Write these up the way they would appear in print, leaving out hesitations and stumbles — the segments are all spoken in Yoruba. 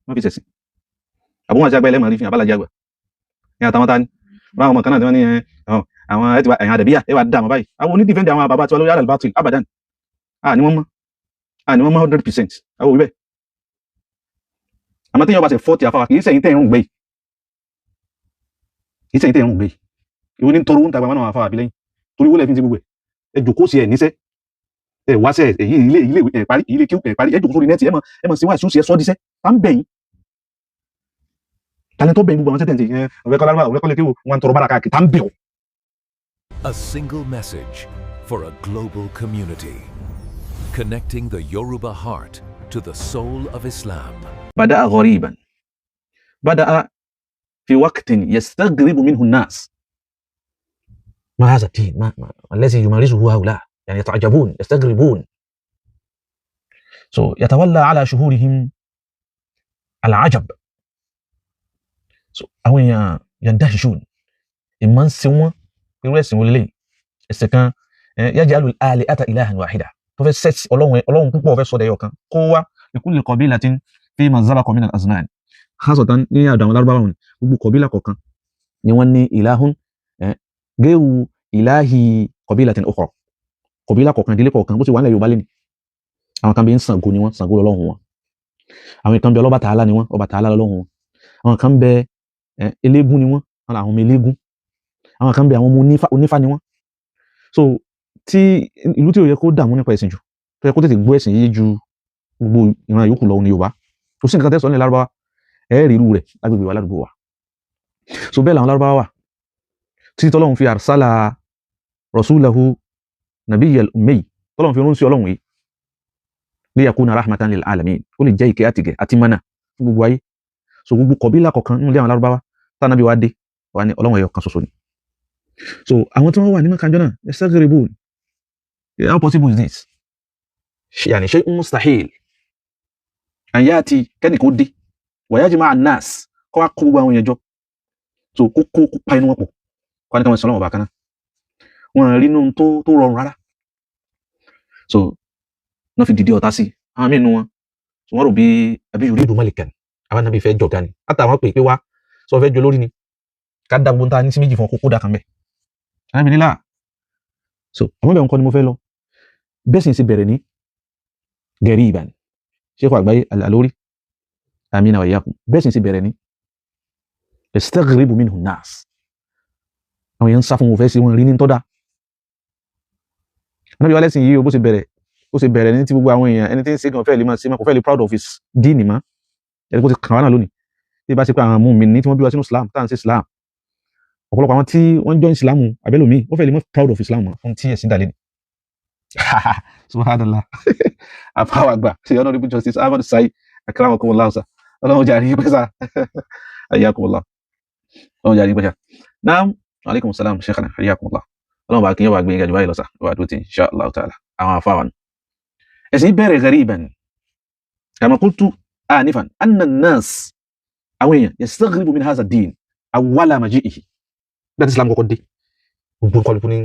Wọ́n fi ṣẹ̀sìn àbúrò àti àgbà ẹlẹ́mọ̀ rí fi hàn abálájà àgbà ní àtàwọn tani báwọn ọmọ kan náà tí wọ́n ní àwọn ẹ ti wá ẹ̀yìn àdàbíyà ẹ wà dá àwọn báyìí, àwọn onídìfẹ́ǹdì àwọn bàbá tiwa lórí àlàlùbá tìl abadan. À ní wọ́n mọ́, à ní wọ́n mọ́ 100%. Àwọn òwú bẹ́ẹ̀. Àmọ́ téèyàn bá ṣe 40 àfáwà, kì í sẹ́yìn tẹ́ ń gbé yìí, kì í sẹ́yìn tẹ́ ń gbé yìí. Ìwọ ní tọrọ ń tàgbà mọ́nà àfáwà àbílẹ́yìn torí wọlé fi ń ṣe gbogbo ẹ̀. Ẹ jòkó sí ẹ níṣẹ́, ẹ wáṣẹ́ èyí ilé ilé ẹ parí, ilé kí ẹ parí, ẹ jòkó sórí net, ẹ mọ̀ sí wá ìṣúnṣe ẹ sọ́ díṣẹ́. Tá ń bẹ̀yìn tani tó bẹ̀yìn gbogbo àwọn sẹ́tẹ̀ǹtì ẹ ọ̀fẹ́ kọ́lá ọ̀fẹ́ kọ́lé kéwò wọn tọrọ bára káàkiri, tá ń bẹ̀ ọ́. A single message for a global community. Connecting the Yoruba heart to the soul of Islam. بدأ غريبا، بدأ في وقت يستغرب منه الناس، ما هذا الدين ما الذي يمارسه هؤلاء؟ يعني يتعجبون، يستغربون. So يتولى على شهورهم العجب. So àwọn èèyàn يندهشون، ìmọ̀ ń ṣe wọ́n, irú ẹ̀sìn wo lélẹ́yìí? Ẹ̀sìn kan يجعل الآلهة إلها واحدة, tó fẹ́ sẹ́ẹ̀tì ọlọ́run, ọlọ́run púpọ̀, fẹ́ sọ́dọ̀ ẹyọ kan kó wá. لكل قبيلة فيما سبق من الأزمان، خاصة ní àdó àwọn lárúbáwá wọn, gbogbo kọ̀bílà kọ̀ọ̀kan ni wọ́n ní إله غير إله قبيلة أخرى. Kọ̀bílà kọ̀ọ̀kan, ìdílé kọ̀ọ̀kan, bó ti wà nílẹ̀ Yorùbá lẹ́nu, àwọn kan bí ń Ṣàngó ni wọ́n, Ṣàngó lọ́lọ́run wọn. Àwọn kan bẹ Ọlọ́bàtálá ni wọ́n, Ọbàtálá lọ́lọ́run wọn. Àwọn kan bẹ eléégún ni wọ́n, àwọn ọmọ eléégún. Àwọn kan bẹ àwọn ọmọ onífá, onífá ni wọ́n. So tí ìlú tí ò yẹ kó dààmú nípa ẹ̀sìn jù, tó yẹ kó tètè gbọ́ ẹ̀sìn yé ju gbogbo ìran yòókù lọ ní Yorùbá. Kò sí nǹkan tẹ́sán ní Lárúbáwá, ẹ rí irú rẹ̀ lágbègbè wa, ládùúgbò wa. So bẹ́ẹ̀ làwọn Lárúbáwá wà títí tọ́lọ́run fi أرسل رسوله النبي الأمي, tọ́lọ́run fi ránṣẹ́ Ọlọ́run yìí ليكون رحمة للعالمين, ó lè jẹ́ ìkẹ́ àtìgẹ̀ àti mọ́nà fún gbogbo ayé. So gbogbo kọ̀bílà kọ̀ọ̀kan nínú ilé àwọn Lárúbáwá, tánàbí wa dé wa ní Ọlọ́run ẹyọ kan ṣoṣo ni. So àwọn tí wọ́n wà ní Mẹ́kà jọ náà يستغربون, how possible is this? يعني شيء مستحيل أن يأتي, kẹ́nìkan ó dé, ويجمع الناس, kó wá kó gbogbo àwọn èèyàn jọ, so kó pa inú wọn pọ̀, kó wá ní káwọn sọ Ọlọ́run ọba kan náà. Wọn rí inú tó rọrùn rárá. So wọ́n fi dìde ọ̀tá sí àwọn míì nínú wọn. So wọ́n rò bí àbí يريد ملكا, àwọn nàbí fẹ́ jọ̀gá ni. Àtàwọn pè pé wá sọ fẹ́ jọ lórí ni, ká dá gbogbo ta ní sí méjì fún ọ, kó dà kan bẹ́ẹ̀. Ànábì ní là. So àwọn ibẹ̀ nǹkan ni mo fẹ́ lọ. Bẹ́ẹ̀ sì ń ṣe bẹ̀rẹ̀ ní غريبا, ṣéèkù àgbáyé àlórí, آمين وإياكم. Bẹ́ẹ̀ sì ń ṣe bẹ̀rẹ̀ ní يستغرب منه الناس, àwọn èèyàn ń sá fún wọn, fẹ́ sí wọn rí ní tọ́da. Ànábì wa lẹ́sìn yìí o, bó ṣe bẹ̀rẹ̀, ó ṣe bẹ̀rẹ̀ ní tí gbogbo àwọn èèyàn, ẹni tí ń ṣe gan fẹ́ lè máa ṣe máa, kò fẹ́ lè proud of his díìnì mọ́. Ẹni kó ti kàn wá náà lónìí, tí bá ṣe pé àwọn mùmínì tí wọ́n bí wa sínú Islam, tá à ń ṣe Islam, ọ̀pọ̀lọpọ̀ àwọn tí wọ́n join Islam abẹ́lòmíì, wọ́n fẹ́ lè mọ́ proud of Islam mọ́ fún tí ẹ̀sìn dà lẹ́nu. Subhanallah, àfáwà àgbà ṣe Honourable Justice Ahmad Sai, akramakumullah sa, Ọlọ́run jàre yín pẹ́sà, hayyakumullah, Ọlọ́run jàre yín pẹ́sà. Naam, aleykum salam sheikhana, hayyakumullah. Ọlọ́run bá kí yóò bá gbé yín gàjù báyìí lọ sà, wà á dúró tí insha Allah ta'ala. Àwọn àfáwà nù. Ẹ̀sìn bẹ̀rẹ̀ غريبا كما قلت آنفا أن الناس, àwọn èèyàn, يستغرب من هذا الدين أول مجيئه. Bí a ti Islam kọ́kọ́ dé, gbogbo nǹkan lùkú ní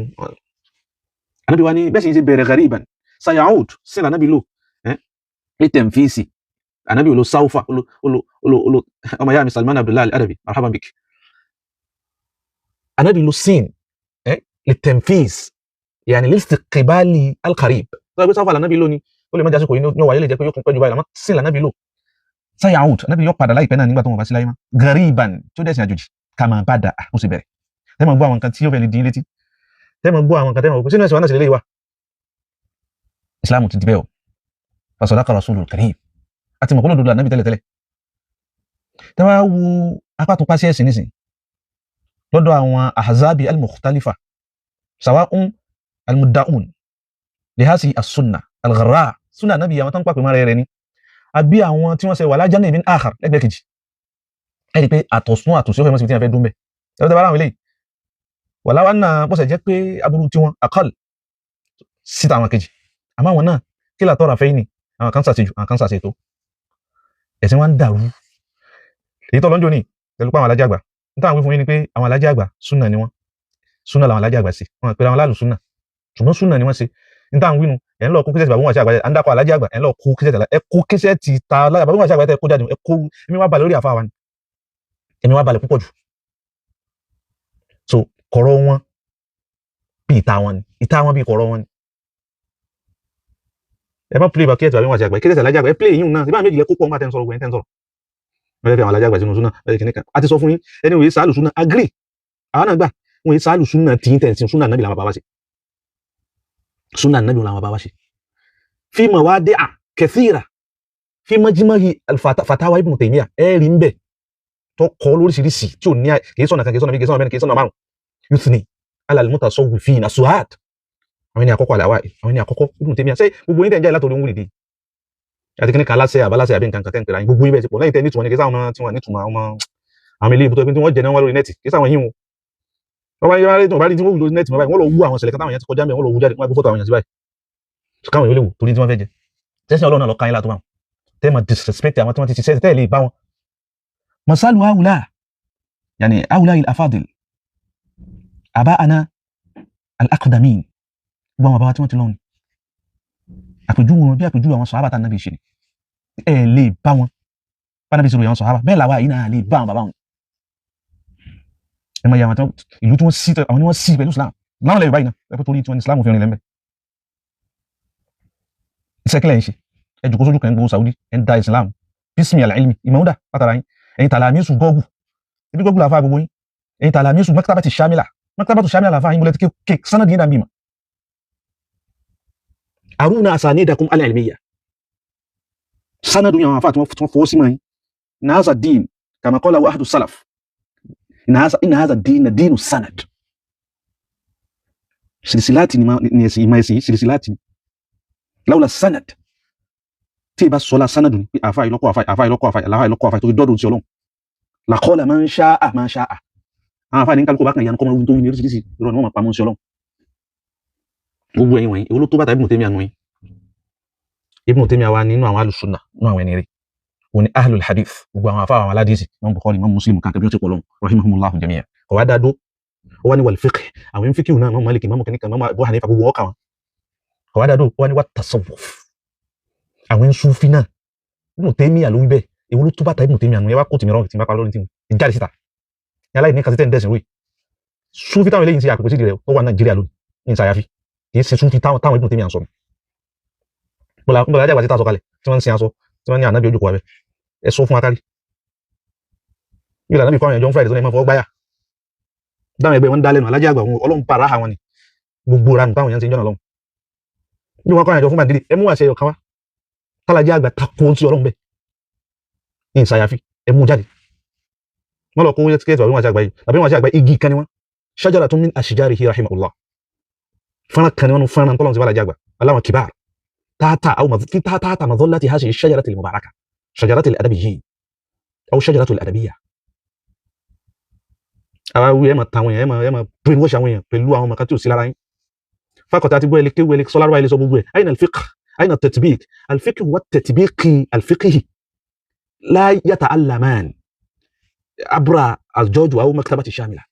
Ànábì wa ní bẹ́ẹ̀ sì ń ṣe bẹ̀rẹ̀ غريبا سيعود sí Ànábì lò للتنفيس. Ànábì olo سوف olo. Ọmọ ya mi Salman Abdullahi Al-Adabi, مرحبا بك. Ànábì lo sin للتنفيس, يعني لاستقبال القريب. Tó yẹ pé سوف Ànábì lò ní, ó lè má jásìkò yìí ní wáyé, lè jẹ́ pé yóò tún pẹ́ ju báyìí lọ. Sin Ànábì lò, سيعود, Ànábì yóò padà láìpẹ́ náà nígbà tó wọn bá sí láyé mọ́, غريبا, tí ó dẹ̀sìn àjòjì, كما بدأ, ó sì bẹ̀rẹ̀. Tẹ́ mọ̀ gbọ́ àwọn nǹkan tí yóò fẹ́ lè dín létí, tẹ́ mọ̀ gbọ́ àwọn nǹkan tẹ́ mọ̀ sínú ẹ̀sìn wa náà sì lélẹ́yìí wa. Islam ti di bẹ́ẹ̀ o. فصدق رسول الكريم, àti mọ̀kúnlò dòdò Ànábì tẹ́lẹ̀tẹ́lẹ̀. Tẹ́ wá wo apá tó pàṣẹ ẹ̀sìn nísìn lọ́dọ̀ àwọn أحزاب المختلفة, سواء المدعون لهذه السنة الغراء, sunna Ànábì, àwọn tó ń pàpè mọ́ra rẹ̀ ni, àbí àwọn tí wọ́n ṣe wà lájánà ìbí آخر lẹ́gbẹ̀ẹ́ kejì, ẹ rí i pé àtọ̀sún àtòsí ó fẹ́ mọ́ síbi tí wọ́n fẹ́ dún bẹ́ẹ̀. Tẹ́lẹ̀ bá ráwọn eléyìí wà láwa náà, bó ṣe jẹ́ pé aburú tiwọn أقل síta àwọn kejì, àmọ́ àwọn náà kí làtọ́ ra fẹ́yìn ni, àwọn kan ṣàṣejù, àwọn kan ṣàṣètò, ẹ̀sìn wa ń dàrú. Èyí tó lọ́njọ́ ni pẹ̀lú pé àwọn alájà àgbà níta àwọn wí fún yín ni pé àwọn alájà àgbà súnà ni wọ́n, súnà làwọn alájà àgbà sí wọn pẹ̀lú àwọn aláàlú súnà, ṣùgbọ́n súnà ni wọ́n ṣe níta àwọn wínú. Ẹ̀ ń lọ kó kíṣẹ́ẹ̀tì bàbá wọn àti àgbà, à ń dákọ̀ alájí àgbà, ẹ̀ ń lọ kó kíṣẹ́ẹ̀tì, ẹ kó kíṣẹ́ẹ̀tì ta bàbá wọn àti àgbà tẹ kó jáde, ẹ kó. Ẹ̀mí wá balẹ̀ lórí àfa wa ni, ẹ̀mí wá balẹ̀ púpọ̀ jù. So kọ̀rọ̀ wọn bí ìta wọn ni, ìta wọn bí kọ̀rọ̀ wọn ni. Ẹ má play bàkẹ́ẹ̀tì bàbá wọn àti àgbà, kíṣẹ́ẹ̀tì alájí àgbà ẹ play yín náà. Ìbára méjì lẹ kó pọ̀ ńgbà tẹ́ ń sọ̀rọ̀, gbẹ̀yìn tẹ́ ń sọ̀rọ̀ wọ́n fẹ́ fi àwọn alájí àgbà sínú súnà ẹ̀ kìnìkan. A ti sọ fún yín ẹni wòye sàálù súnà agree, àwọn náà gbà wọ́n yìí sàálù súnà tí ń tẹ̀ sí súnà nàbì làwọn bàbá ṣe, súnà nàbì làwọn bàbá ṣe. Fi mawadi'a kathira fi majmahi fatawa Ibn Taymiyyah ẹ rí ń bẹ̀ tó kọ́ lóríṣiríṣi tí ò ní kì í sọ̀nà kan, kì í sọ̀nà méjì, kì í sọ̀nà mẹ́rin, kì í sọ̀nà márùn. Yuthni ala al-mutasawwifin as-suhad, àwọn ẹni àkọ́kọ́ àlàwà, àwọn ẹni àkọ́kọ́ Ibn Taymiyyah. Ṣé gbogbo yín tẹ̀ ń jáde látòrí ń wúlì dì àti kíní kan aláṣẹ àbáláṣẹ àbí nǹkan kan tẹ́ ń pèrè àyìn, gbogbo yín bẹ́ẹ̀ ti pọ̀ lẹ́yìn tẹ́ nítumọ̀ ní kí sáwọn tí wọ́n nítumọ̀ àwọn àwọn ilé ibùdó tí wọ́n jẹ náà wá lórí nẹ́ẹ̀tì, kí sáwọn yín o. Wọ́n bá yára tí wọ́n bá rí tí wọ́n wù lórí nẹ́ẹ̀tì mọ́ báyìí, wọ́n lọ wú àwọn ìṣẹ̀lẹ̀ kan táwọn èèyàn ti kọjá mẹ́, wọ́n lọ wú jáde, wọ́n gbé fọ́tò àwọn èèyàn sí báyìí káwọn èèyàn lè wò torí tí wọ́n fẹ́ jẹ. Tẹ́sán Ọlọ́run náà lọ káyín látọ́ báwọn tẹ́ mọ̀ disrespect àwọn tí wọ́n ti ṣiṣẹ́ tẹ́ lè bá wọn. Masalu awula yani awula il afadil aba'ana al-aqdamin, gbogbo àwọn bàbá tí wọ́n ti lọ́nu àpèjúwe wọn bí àpèjúwe àwọn sọ̀hábà tá nàbì ṣe ni ẹ lè bá wọn bá nàbì ṣe ròyìn àwọn sọ̀hábà bẹ́ẹ̀ làwa yìí náà lè bá àwọn bàbá wọn. Ẹ mọ iye àwọn tí ìlú tí wọ́n sí, àwọn ni wọ́n sí pẹ̀lú Islam láwọn ilẹ̀ Yorùbá yìí náà, ẹ pé torí tí wọ́n ní Islam fi rìn lẹ́mbẹ̀. Iṣẹ́ kílẹ̀ ń ṣe, ẹ jòkó sójú kan ń gbowó Saudi, ẹ ń da Islam bísí al-ilmi ìmọ̀ọ́dà látara yín. Ẹ̀yin tàlàmísù gọ́gù, ibi gọ́gù làfà gbogbo yín. Ẹ̀yin tàlàmísù maktabati shamila, maktabatu shamila làfà yín gbọ́lẹ̀ tí sanadi yín dàbí mà. Aruna asanidakum al-ilmiya, sanadu yẹn àwọn afa tí wọ́n fọwọ́ sí mọ́ yín. Inna hadha ad-din kama qala ahadu salaf, inna hadha ad-din dinu sanad. Silisilati ni ẹ̀sìn ìmọ̀ ẹ̀sìn silisilati ni lawla sanad tí ìbá sọlá sanadu ni pé àfa ìlọ́kọ̀ àfa, àfa ìlọ́kọ̀ àfa, àfa ìlọ́kọ̀ àfa tó fi dọ́dọ̀ sí Ọlọ́run làkọ́lá man sha'a man sha'a. Àwọn àfa ní kálukú bá kan ìyanu kọ́mọ tó wí ní oríṣiríṣi irọ́ ni wọ́n máa pamọ́ sí Ọlọ́run. Gbogbo ẹ̀yin wọ̀nyí, èwo ló tó bàtà Ibn Taymiyyah nù yín? Ibn Taymiyyah wa nínú àwọn alùsùnà, nínú àwọn ẹni rẹ̀ òun ni ahlul hadith, gbogbo àwọn afá àwọn aládìsí, Imam Bukhari, Imam Muslim kankan bí wọ́n ti pọ̀ lọ́wọ́ rahimahumullahu jami'a. Kò wá dádó, ó wá ní wal fiqh, àwọn fíkìú náà, Imam Malik, Imam kìnìkan, Imam Abu Hanifa, gbogbo ọkà wọn. Kò wá dádó, ó wá ní wat tasawwuf, àwọn Sufi náà. Ibn Taymiyyah ló wí bẹ́ẹ̀. Èwo ló tó bàtà Ibn Taymiyyah nù? Ẹ wá kó tìmí rọrùn tí n bá pa lórí tìmí ìjáde síta yálà ìní kan sí tẹ́ ń dẹ̀sìn wí. Sufi táwọn eléyìí ń ṣe àpèpè sídìí rẹ̀ tó wà Nàìjíríà lónìí ní ìsàyàfi kì í ṣe Sufi táwọn Ibn Taymiyyah ń sọ. Bọ́lá ajábà tí tá a sọ kalẹ̀ tí wọ́n ń sin aṣọ tí wọ́n ní ànábì ojú kò wá bẹ́, ẹ sọ fún akárí yóò lànà bí kọ́ àwọn èèyàn jọ ń Friday tó ní ẹ máa fọwọ́ gbáyà dáhùn ẹgbẹ́ wọn dá lẹ́nu alájà àgbà wọn Ọlọ́run para àwọn ni gbogbo ranù táwọn èèyàn ti ń jọ́nà lọ́hùn bí wọ́n kọ́ àwọn èèyàn jọ fún bàndínlé ẹ mú àṣẹ ọ̀kan wá tálájà àgbà takò sí Ọlọ́run bẹ́ẹ̀ ní ìsàyàfi ẹ mú jáde. Wọ́n lọ kó tíkẹ́ẹ̀tì àbí wọn àṣẹ àgbà yìí àbí wọn àṣẹ àgbà igi kan ni wọ́n shajaratun min ashjarihi rahimahullah, fọ́nrán kan ni wọ́n fọ́nrán tọ́lọ́run ti bá alájà àgbà aláwọn kibar tata أو في تحت مظلة هذه الشجرة المباركة، شجرة الأدبيين أو شجرة الأدبية. Àwa wí ẹ máa ta àwọn èèyàn, ẹ máa brainwash àwọn èèyàn pẹ̀lú àwọn ọmọ kan tí ò sí lára yín. Fakọ̀tà àti gbọ́ ẹ lè kéwú, ẹ lè sọ lárúbá, ẹ lè sọ gbogbo ẹ̀. أين الفقه؟ أين التطبيق؟ الفقه والتطبيق الفقهي لا يتعلمان عبر الجوج أو مكتبة الشاملة،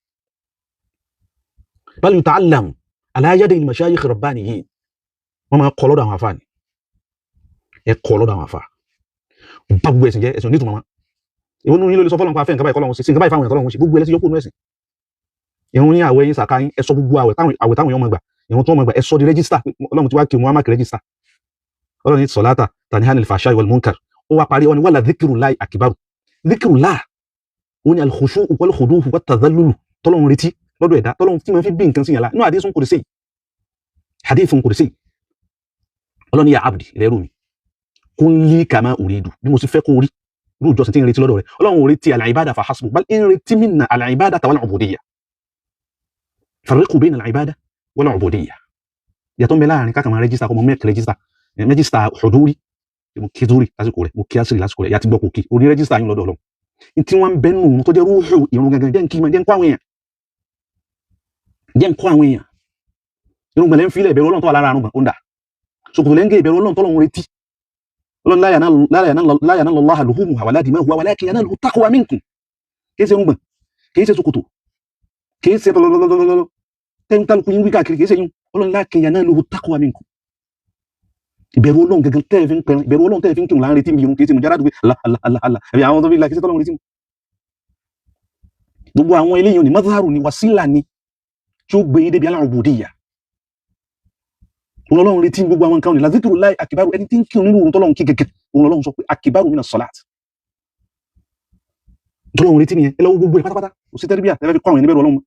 بل يتعلم على يد المشايخ الربانيين. Wọ́n máa kọ́ lọ́dọ̀ àwọn afáàní, ẹ kọ́ lọ́dọ̀ àwọn afá bá gbogbo ẹ̀sìn jẹ́ ẹ̀sìn onítùmọ̀ wọn. Ìwọ nínú yín ló lè sọ fọlọ́n pa afẹ́ nǹkan báyìí kọ́lọ́hún ṣe sí nǹkan báyìí fáwọn èèyàn kọ́lọ́hún ṣe gbogbo ẹlẹ́sìn yókù nínú ẹ̀sìn. Ìrun yín, àwẹ̀ yín, sàká yín, ẹ sọ gbogbo àwẹ̀ táwọn èèyàn máa gbà, ìrun tó máa gbà, ẹ sọ di rẹ́gísítà. Ọlọ́run ti wá kí wọn á má kí rẹ́gísítà. Ọlọ́run ní sọ̀láta tanha anil fahsha'i wal munkar, ó wá parí, ó ní wala dhikrullahi akbaru. Dhikrullah ó ní al-khushu'u wal khudu'u wat tadhallulu tọ́lọ́run retí lọ́dọ̀ ẹ̀dá, tọ́lọ́run tí wọ́n fi bí nǹkan sí yàrá inú hadithun qudsi, hadithun qudsi. Ọlọ́run ní ya abdi, rẹ̀ rú mi, kún lí kama uridu, bí mo sì fẹ́ kó rí irú ìjọsìn tí ń retí lọ́dọ̀ rẹ̀. Ọlọ́run ò retí al-ibada fa hasbu, bal ń retí minna al-ibadata wal-ubudiyya. Farriqu bayna al-ibada wal-ubudiyya, yàtọ̀ ń bẹ láàrin kákan máa rẹ́gísítà kọ́mọ mẹ́ẹ̀kì rẹ́gísítà, rẹ́gísítà huduri, mo kí zuri lásìkò rẹ̀, mo kí asiri lásìkò rẹ̀, yàtí gbọ́ kò kí orí rẹ́gísítà yín lọ́dọ̀ Ọlọ́run tí wọ́n ń bẹ nù tó jẹ́ rúhù ìrun gangan. Jẹ́ ń kí ma, jẹ́ ń kó àwọn èèyàn, jẹ́ ń kó àwọn èèyàn. Irun gbọ̀n lẹ́ ń filẹ̀, ìbẹ̀rù Ọlọ́run tó wà lára àrùn gbọ̀n ó ń dà ṣòkòtò lẹ́ ń gé, ìbẹ̀rù Ọlọ́run tọ́lọ́run retí. Ọlọ́run la yanalu Allaha luhumuha wala dima'uha walakin yanaluhu taqwa minkum. Kì í ṣe irùngbọ̀n, kì í ṣe ṣòkòtò, kì í ṣe lọ́lọ́lọ́lọ́lọ́ tẹ́ń kálukú yín wí káàkiri, kì í ṣe yín. Ọlọ́run lakin yanaluhu taqwa minkum. Ìbẹ̀rù Ọlọ́run gangan tẹ́ ẹ fi ń pẹran, ìbẹ̀rù Ọlọ́run tẹ́ ẹ fi ń kírun láàrin tí mi irun kì í ṣe mùjára dùgbẹ́ Allah Allah Allah Allah ẹ̀mí àwọn tó fi la kí sí tọ́lọ́run retí mu. Gbogbo àwọn eléyìí ni mazharu ni wasila ni tí ó gbé yín débi al-ubudiyya. Òun Ọlọ́run retí gbogbo àwọn nǹkan ní la zikrullahi akbaru, ẹni tí ń kírun nínú òun tọ́lọ́run kí gẹ́gẹ́ òun Ọlọ́run sọ pé akbaru mina salat. Tọ́lọ́run retí nìyẹn. Ẹ lọ́wọ́ gbogbo ẹ̀ pátápátá, kò sí tẹ́rìbíà ẹ fẹ́ fi kọ́ àwọn ẹni bẹ̀rù Ọlọ́run.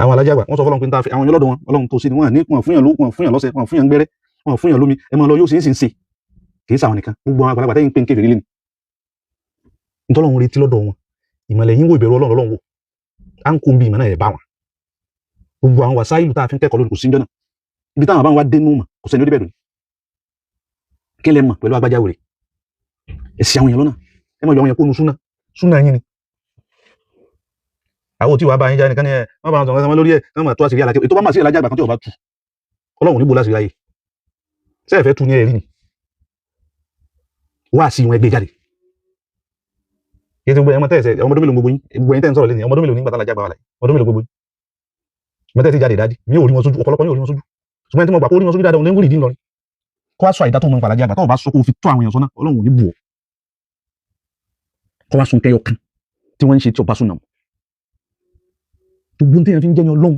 Àwọn alájà àgbà wọ́n sọ fọ́lọ́run pé ń ta àwọn ọlọ́dọ̀ wọn Ọlọ́run tó sí ni wọ́n ní wọn fún yàn lówó, wọn fún yàn lọ́sẹ̀, wọn fún yàn gbẹ́rẹ́, wọn fún yàn lómi, ẹ máa lọ yóò sì ń sì ń ṣe. Kì í sàwọn nìkan, gbogbo àwọn àgbàlagbà tẹ́yìn pé ń kéferì lé ní. Ntọ́lọ́run retí lọ́dọ̀ wọn, ìmọ̀lẹ̀ yín wò, ìbẹ̀rù Ọlọ́run Ọlọ́run wò, à ń kó bí ìmọ̀ náà ẹ̀ bá wọn. Gbogbo àwọn wàsáìlú tá a fi ń kẹ́kọ̀ọ́ lónìí kò sí njọ́ náà. Ibi táwọn àbáwọn wá dé nù mọ̀ kò sẹ́ni ó débẹ̀ lónìí. Kí lẹ mọ̀ pẹ̀lú agbájá wèrè? Ẹ sì àwọn èèyàn lọ́nà, ẹ mọ̀ yọ àwọn èèyàn kó nu súnà, súnà yín ni. Àwọn tí wàá bá yín já nìkan ni ẹ má bá wọn sọ̀rọ̀ sọmọ lórí ẹ má máa tó àṣírí alájẹ ètò bá máa sí alájẹ àgbà kan tí ò bá tu Ọlọ́run níbo láṣìírí ayé ṣé ẹ fẹ́ tu ní ẹ̀rí ni wá sí wọn ẹgbẹ́ jáde yìí tí gbogbo ẹ̀ mọ tẹ́ ẹ̀sẹ̀ ọmọdún mélòó gbogbo yín, gbogbo ẹ̀yin tẹ́ ń sọ̀rọ̀ lẹ́nu ọmọdún mélòó nígbà tá alájẹ àgbà wà láyé, ọmọdún mélòó gbogbo yín mọ tẹ́ ti jáde dájí mi ò rí wọn sójú, ọ̀pọ̀lọpọ̀ yóò rí wọn sójú, ṣùgbọ́n ẹni tí mo gbà pé ó rí wọn sójú dáadáa òun ní wúrì dín lọrin kó wá sọ àìdá tó mọ nípa alájẹ àgbà tó bá sọ kó fi tó àwọn èèyàn sọ́nà Ọlọ́run ò ní bù ọ́ kó wá sun kẹyọ kan tí wọ́n ń ṣe tí ọba sùn náà. Gbogbo téèyàn fi ń jẹ́ ní Ọlọ́run,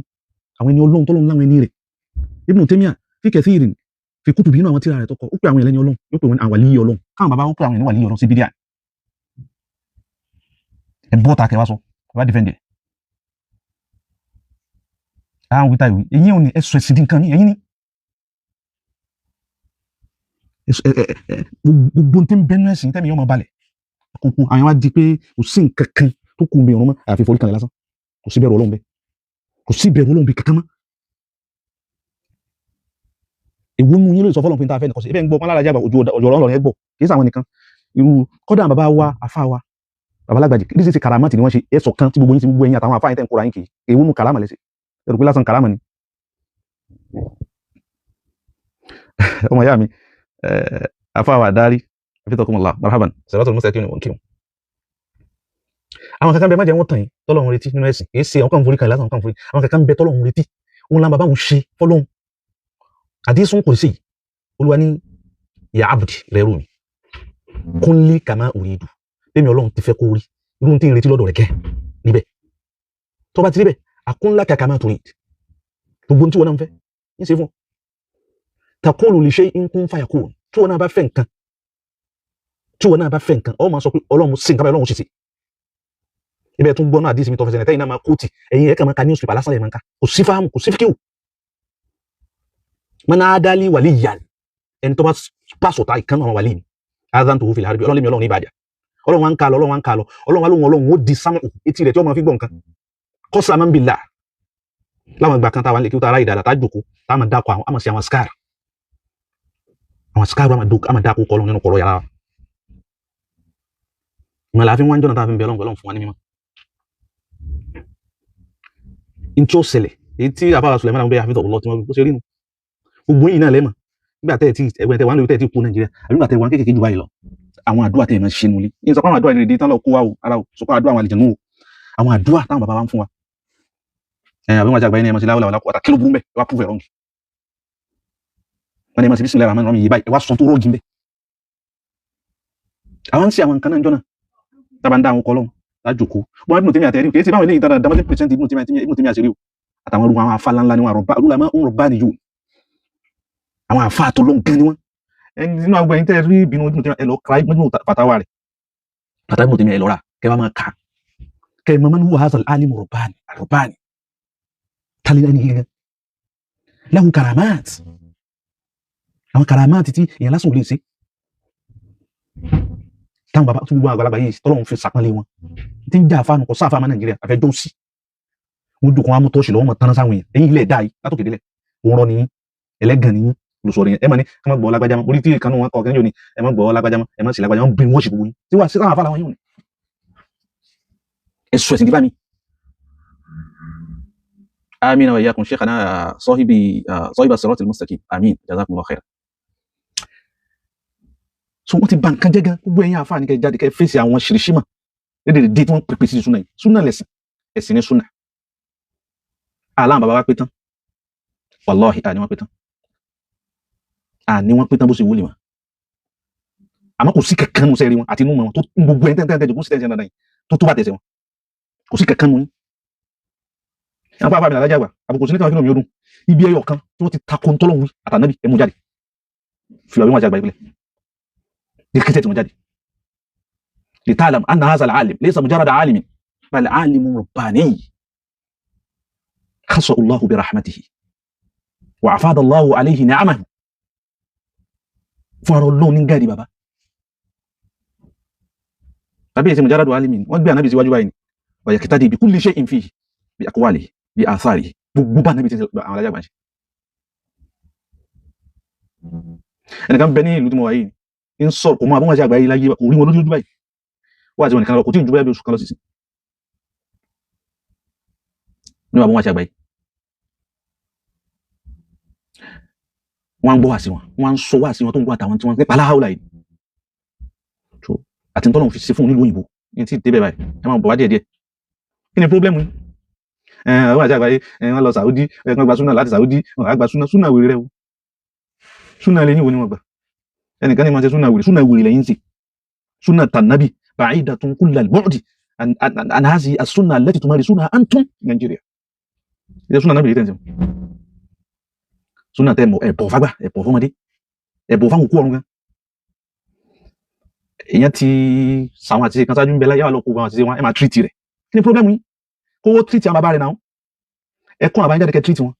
àwọn ẹni Ọlọ́run tọ́lọ́run láwọn ẹni rẹ̀. Ibn Taymiyyah fi kathirin fi kutubi inú àwọn tíra rẹ̀ tọkọ ó pè àwọn ẹlẹ́ni Ọlọ́run, ó pè wọn àwọn wàlíyí Ọlọ́run, káwọn bàbá wọn pè àwọn ẹni wàlíyí Ọlọ́run sí bídíà. Ẹ bọ́ ta kẹwàá sọ ẹ bá dìfẹ́ǹdì ẹ̀. Àwọn wíta ìwé ẹ̀yin ò ní ẹ sọ ẹ̀sìn dín nǹkan ní ẹ̀yin ní. Gbogbo tí ń bẹnu ẹ̀sìn tẹ́mi yóò máa balẹ̀. Kókó àwọn wá di pé kò sí nǹkan kan tó kù mi ọ̀run mọ́ àyàfi forí kanlẹ̀ lásán, kò sí bẹ̀rù Ọlọ́run bẹ́ẹ̀, kò sí ìbẹ̀rù Ọlọ́run bí kankan mọ́. Èwo nu yín ló sọ fọlọ́n pé n ta fẹ́ nìkan sí ibẹ̀ ń gbọ́ wọn lára jábà ojú ọjọ́ Ọlọ́run ẹ gbọ́ kì í sàwọn nìkan irú kọ́dà bàbá wa afá wa bàbá lágbàjì kí ṣe karama tí ni wọ́n ṣe ẹ̀sọ̀ kan tí gbogbo yín ti gbogbo ẹ̀yin àtàwọn afá yín tẹ̀ ń kóra yín kì í èwo nu karama lẹ́sẹ̀ ẹ rò pé lásán karama ni. Ọmọ ìyá mi afá wa dárí afitakumullah marhaban siratul mustaqim ni wọ́n kí wọn. Àwọn kankan bẹ má jẹ́ wọ́n tàn yín tọ́lọ́run retí nínú ẹ̀sìn kì í ṣe àwọn kan forí kan lásán kan forí àwọn kankan bẹ tọ́lọ́run retí òun làwọn bàbá òun ṣe fọlọ́run àdísùn kò sí Olúwa ní ya abdi rẹ rú mi kúnlé kàmá uridu bẹ́ẹ̀ mi Ọlọ́run ti fẹ́ kó rí irú tí ń retí lọ́dọ̀ rẹ̀ gẹ́ níbẹ̀ tó bá ti rí bẹ́ẹ̀ àkúnlá kàkà má turid gbogbo tí wọn náà ń fẹ́ ń ṣe fún ọ taqulu li shay'in kun fayakun tí wọn náà bá fẹ́ nǹkan tí wọn náà bá fẹ́ nǹkan ọ máa sọ pé Ọlọ́run sí nǹkan báyìí Ọlọ́run sì sí ibẹ̀ tún gbọ́ náà àdísì mi tọ́fẹsẹ̀ tẹ́yìn náà máa kóòtì ẹ̀yin ẹ̀ka máa ka newspaper lásán lè máa ka kò sí fáàmù kò sí fíkíwù. Mọ́nà adálí wàlí yàn ẹni tó bá pàṣọta ìkànnì àwọn wàlí mi azan tó fi lè Ọlọ́run lèmi Ọlọ́run ní ìbàjá Ọlọ́run wa ń ka lọ Ọlọ́run wa ń ka lọ Ọlọ́run wa lóhun Ọlọ́run ó di sámù etí rẹ̀ tí wọ́n máa fi gbọ́ nǹkan kọ́sà máa ń bì là láwọn ìgbà kan táwa lè kí ó ta ara ìdàdà tá a jòkó tá a máa dákọ̀ àwọn àmọ̀ sí àwọn scar àwọn scar àmọ̀ dákọ̀ kọ́ nínú kọ̀rọ̀ yàrá wa ìmọ̀lá fi ń wá ń jọ́nà tá a fi ń bẹ Ọlọ́run Ọlọ́run fún wa ní mímọ́ ntí ó ṣẹlẹ̀ èyí tí àfáà Suleiman bẹ àfihàn ọlọ tí wọn bó ṣe rí nu gbogbo yìí náà lẹ́mọ̀ nígbà tẹ́ ẹ̀ tí ẹgbẹ́ tẹ́ wà lórí tẹ́ ẹ̀ tí kú Nàìjíríà àbí nígbà tẹ́ wà kékeré jù báyìí lọ àwọn àdúrà tẹ́ ẹ̀ máa ṣe nulẹ̀ yìí sọ pé àwọn àdúrà ìrèdí tán lọ kó wa o ara o sọ pé àdúrà àwọn àlejò nù o àwọn àdúrà táwọn bàbá wa ń fún wa ẹ̀ àbí wọn àti àgbáyé ní ẹ̀ máa ṣe láwùláwà lákòóta kí ló burú mbẹ ẹ wá prove ẹ̀ wrong wọn ni ẹ máa ṣe bismillahir rahmanir rahim yìí báyìí ẹ wá sọ tó rọ́ọ̀gì mbẹ àwọn ń ṣe àwọn nǹkan náà jọ náà tábà ń dá àwọn kọ lọ́hùn lájòkó wọn Ibn Taymiyyah àtẹ̀rí kì í ṣe báwọn eléyìí tán dámọ́tí pẹ̀sẹ̀ntì Ibn Taymiyyah àṣírí o àtàwọn olùkọ́ àwọn afá ńláńlá ni wọn àrọ̀bá olùlàmọ́ ń rọ̀bá nìyó àwọn afá àtọ̀lọ́ gan ni wọn. Ẹni nínú àwọn ẹni tẹ́ rí ìbínú Ibn Taymiyyah ẹ lọ ka Majmu' fatawa rẹ̀ fatawa Ibn Taymiyyah ẹ lọ rà kẹ́ bá máa kà kẹ́ ẹ mọ̀ huwa hadha al-alim ar-rabbani ar-rabbani tálí ẹni gẹ́gẹ́ lahu karamat àwọn karamat tí èèyàn lásán ò lè ṣe táwọn bàbá tó gbogbo àgbàlagbà yìí tọ́lọ́run fi sàpọ́nlé wọn tí ń jà fáànù kò sáfà máa Nàìjíríà àfẹjọ́ sí wọn dùn kó wọn mú tọ́ọ̀ṣì lọ́wọ́ mọ̀ tán sáwọn èèyàn ẹ̀yìn ilẹ̀ dá yìí látòkè délẹ̀ òun rọ nìyí ẹlẹ́gàn nìyí olùsọ̀rọ̀ yẹn ẹ máa ní ẹ má gbọ́ lágbájá mọ́ orí tí ìkànnì wọn kọ kẹ́ńjọ ni ẹ má gbọ́ lágbájá mọ́ ẹ má sì lágbájá wọn bí wọ́n sì gbogbo yín tí wàá sí táwọn afárá wọn yóò ní. Ẹ sọ ẹ̀sìn díbà mi. Amina wa iyyakum sheikhana sahibi sahibi as-sirat al-mustaqim amin jazakumullahu khairan. So wọ́n ti ba nǹkan jẹ́ gan gbogbo ẹ̀yin àfáà ní kẹ́ jáde kẹ́ fèsì àwọn ṣìrìṣìmọ̀ lédè dé tí wọ́n pèpè sí súnà yìí súnà lẹ̀sìn ẹ̀sìn ní súnà aláwọn bàbá wa pé tán wàláhì àní wọn pé tán Àní wọ́n pín tán bó ṣe wúlò wọn, àmọ́ kò sí kankan nù sẹ́ẹ̀rí wọn àti inú wọn tó gbogbo ẹ̀ tẹ́ntẹ́ntẹ́ jòkó sí tẹ́ntẹ́ dandan yìí tó bá tẹ̀sẹ̀ wọn, kò sí kankan nù yín. Àwọn afáàmì alájà àgbà àbùkù sí ní káwọn kí ló mi ó dùn ibi ẹyọ kan tí wọ́n ti takò ń tọ́lọ́hún wí àtànábì, ẹ mú jáde, fi wà bí wọ́n àti àgbà ìpìlẹ̀ ní kẹsẹ̀ tí wọ́n jáde. Lita'lam anna hadha al-alim laysa mujarrada alimin bal alimun rabbani khassa Allahu bi rahmatihi wa afada Allahu alayhi ni'amahu. Fún ara Ọlọ́run ní gáàdì bàbá tàbí èsì mujarradu alimin, wọ́n gbé ànábì síwájú báyìí ni wa yaqtadi bi kulli shay'in fihi bi aqwalihi bi atharihi, gbogbo bá ànábì tí àwọn alájà gbà ń ṣe. Ẹnìkan bẹ ní ìlú tí mo wà yìí ń sọ̀rọ̀, kò mọ àbọ̀wọ̀n àti àgbáyé láyé, kò rí wọn lójú báyìí, wọ́n àti wọn nìkan lọ, kò tí ì ju bẹ́ẹ̀ bí oṣù kan lọ sísìn ní àbọ̀wọ̀n àti àgbáyé. Wọ́n ń gbọ́ wá sí wọn, wọ́n ń sọ wá sí wọn tó ń gbọ́ àtàwọn tí wọ́n nípa aláhàúlà yìí àti tọ́lọ̀ fi ṣe fún onílù òyìnbó ní tí débẹ̀ báyìí. Ẹ máa bọ̀ wá díẹ̀ díẹ̀. Kí ni pírọ́blẹ́mù yìí? Àwọn àti àgbáyé wọ́n lọ Saudi, wọ́n gba súnà láti Saudi, wọ́n gba súnà súnà wèrè rẹ o, súnà lẹ́yìn wo ni wọ́n gbà? Ẹnìkan ní ma ṣe súnà wèrè, súnà wèrè lẹ́yìn sí súnà tànàbì ba'idatun kullal bu'di an hazihi as-sunna allati tumarisuna antum Nàìjíríà. Ilé súnà nábì tẹ̀ ń sẹ́wọ̀n súnà tẹ̀ mọ̀ ẹ̀bọ̀ fagbá, ẹ̀bọ̀ fọmọdé, ẹ̀bọ̀ fáwọn òkú ọ̀run gan. Èèyàn ti sàwọn àti kan sáájú ń bẹ láyé wà lọ kó àwọn àti wọn, ẹ máa tírìtì rẹ̀. Kí ni pírọ́blẹ́mù yìí? Kówó tírìtì àwọn bàbá rẹ̀ náà, ẹ kún àbáyé jáde kẹ tírìtì wọn.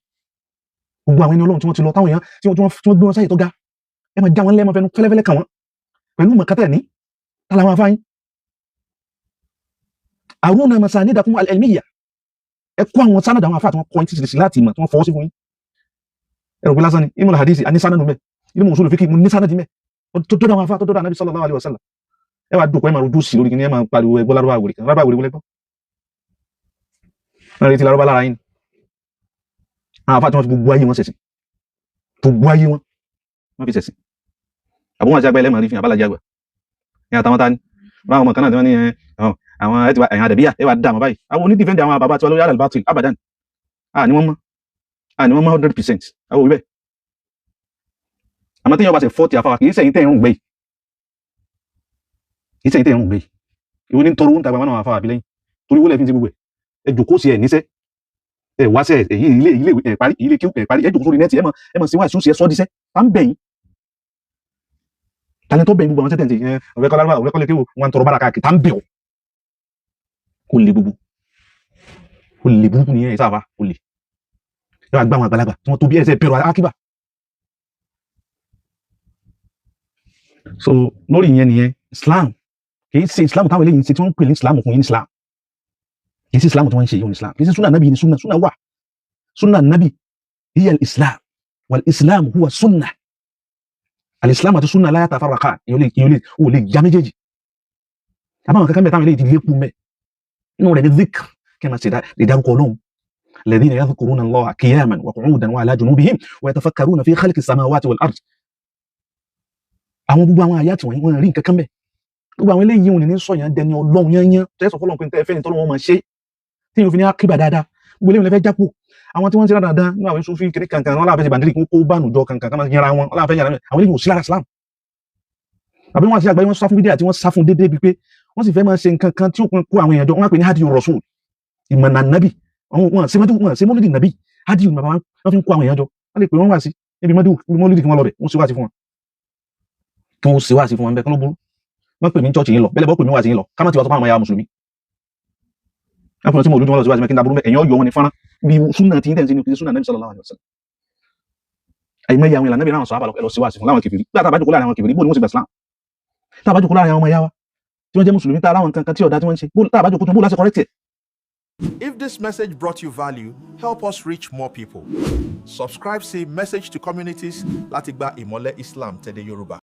Gbogbo àwọn ẹni Ọlọ́run tí wọ́n ti lọ, táwọn èèyàn tí wọ́n gbé wọn sáyè tó ga, ẹ máa já wọn lẹ́ẹ̀mọ́ fẹnu fẹ́lẹ́fẹ́lẹ́ kàn wọ́n pẹ̀lú mọ̀kátẹ́ ní tálà wọn afáyín. Àrùn masanidakum al-ilmiyya, ẹ kó àwọn sánàdà àwọn afá tí wọ́n kọ́ ní títí láti ìmọ̀ tí wọ́n fọwọ́ sí fún yín. Ẹ rò pé lásán ni ilmu hadisi a ní sánàdù mẹ́, ilmu usul fiqh mo ní sánàdì mẹ́ tó dọ́dọ̀ àwọn afá tó dọ́dọ̀ Ànábì sallallahu alaihi wasallam. Ẹ wá dùkọ́, ẹ máa rojú sí lórí kí ni ẹ máa pariwo ẹgbọ́ lárúbá àwòrán kan, lárúbá àwòrán wọlé gbọ́ wọn retí lárúbá lára yín. Àwọn afá tí wọ́n fi gbogbo ayé wọn ṣẹ̀sìn, gbogbo ayé wọn wọ́n fi ṣẹ̀sìn. Àbúrò àti àgbà ẹlẹ́mọ̀ rí fi àbálàjì àgbà ní àtàwọn tání báwọn ọmọ kan náà tí wọ́n ní àwọn ẹ̀yàn àdàbíyà ẹ wà dá àwọn báyìí, àwọn onídìfẹ́ǹdì àwọn bàbá tiwa lórí àdàlùbátìl abadan. Àní wọ́n mọ́, àní wọ́n mọ́ 100% àwọn òwúbẹ̀. Àmọ́ téèyàn bá ṣe 40 àfáwà, kì í sẹ́yìn tẹ́yìn ń gbé yìí, kì í sẹ́yìn tẹ́yìn ń gbé yìí. Ìwọ ní tọrọ oúnjẹ àgbà náà àfáwà àbílẹ́yìn torí wọlé fi ń ṣe gbogbo ẹ̀. Ẹ jòkó sí ẹ níṣẹ́, ẹ wáṣẹ́ èyí ilé ilé ẹ parí ilé kí ẹ parí, ẹ jòkó sórí nẹ́ẹ̀tì, ẹ mọ̀ sí wá ìṣúnṣe ẹ sọ́ díṣẹ́ tá ń bẹ̀ yín. Talẹ̀ tó bẹ̀ yín gbogbo àwọn sẹ́tẹ̀ǹtì ẹ ọ̀fẹ́ kọ́ lárúbá, ọ̀fẹ́ kọ́ lè kéwò wọn tọrọ bára káàkiri tá ń bẹ̀ ọ́. Kò lè gbogbo kò lè burúkú nìyẹn ẹ sáfà kò lè ẹ wá gbá àwọn àgbàlagbà tí wọ́n tó bí ẹsẹ̀ bẹ̀rù akíbà. So lórí ìyẹn nìyẹn Islam kì í ṣe Islam táwọn eléyìí ń ṣe tí wọ́n ń pè ní Islam fún yín ní Islam, kì í ṣe Islam tí wọ́n ń ṣe yìí ní Islam, kì í ṣe sunna nabi ní sunna, sunna wà, sunna nabi hiya al-Islam wal Islam huwa sunna, al-Islam àti sunna la yatafarraqan, èyàn lè ò lè já méjèèjì. Àmọ́ àwọn kankan bẹ̀ táwọn eléyìí ti lékun mẹ́ inú rẹ̀ ní dhikr, kí ẹ máa ṣe ìdárúkọ Ọlọ́run. Alladhina yadhkuruna Allaha qiyaman wa qu'udan wa ala junubihim wa yatafakkaruna fi khalqi samawati wal ard. Àwọn gbogbo àwọn àyà tí wọ́n rí nǹkan kan bẹ̀ gbogbo àwọn eléyìí wọn ní sọ̀yàn dẹni Ọlọ́run yányán tẹ́sán fọlọ́run pé fẹ́ni tọ́lọ́run máa ṣe tí yóò fi ní akíbà dáadáa. Gbogbo eléyìí lè fẹ́ jápò àwọn tí wọ́n ń ṣe dáadáa nínú àwọn Sufi kiri kankan wọn láàfẹ́ ṣe bàndírì kó bánu jọ kankan kan máa yẹra wọn láàfẹ́ yẹra àwọn eléyìí ò sí lára Islam. Àbí wọn àti àgbáyé wọn sá fún bídíà tí wọ́n sá fún déédéé bíi pé wọ́n sì fẹ́ máa ṣe nǹkan kan tí ó kó àwọn èèyàn jọ, wọ́n á pè ní hadiyu rasul, ìmọ̀nà nàbì, wọn ṣe mọ́lúdì nàbì, hadiyu bàbá wọn fi ń kó àwọn èèyàn jọ. Wọ́n lè pè wọ́n wá sí níbi mọ́lúdì kí wọ́n lọ bẹ̀, wọ́n sì wá sí fún wọn, kí wọ́n sì wá sí fún wọn bẹ́ẹ̀ kí ló burú. Wọ́n pè mí chọ́ọ̀chì yín lọ bẹ́lẹ̀ bọ́ pè mí wá sí yín lọ ká má ti wá sọ fún àwọn ẹ̀yà mùsùlùmí. Wọ́n fún mi tí mo lójú wọn lọ sí wá sí mẹ́kí ń daburú mẹ́ ẹ̀yàn yọ wọn ní fọ́nrán bí súnà tí ń tẹ̀sí ní súnà nàbì sallallahu alaihi wasallam. Àìmọye àwọn ìlànà bí láwọn sọ̀rọ̀ lọ sí wá sí fún láwọn kèfèrí. Bí àtàbájò kó láàrin àwọn kèfèrí, bó ni wọ́n sì gbà Islam? Tàbájò kó láàrin àwọn ọmọ ìyá wa tí wọ́n jẹ́ mùsùlùmí, tá láwọn kankan tí ọ̀dà tí wọ́n ń ṣe, tàbájò kó tún bó láti correct ẹ̀. If this message brought you value, help us reach more people. Subscribe sí Message to Communities láti gba ìmọ́lẹ̀ Islam tẹ̀dẹ̀ Yorùbá.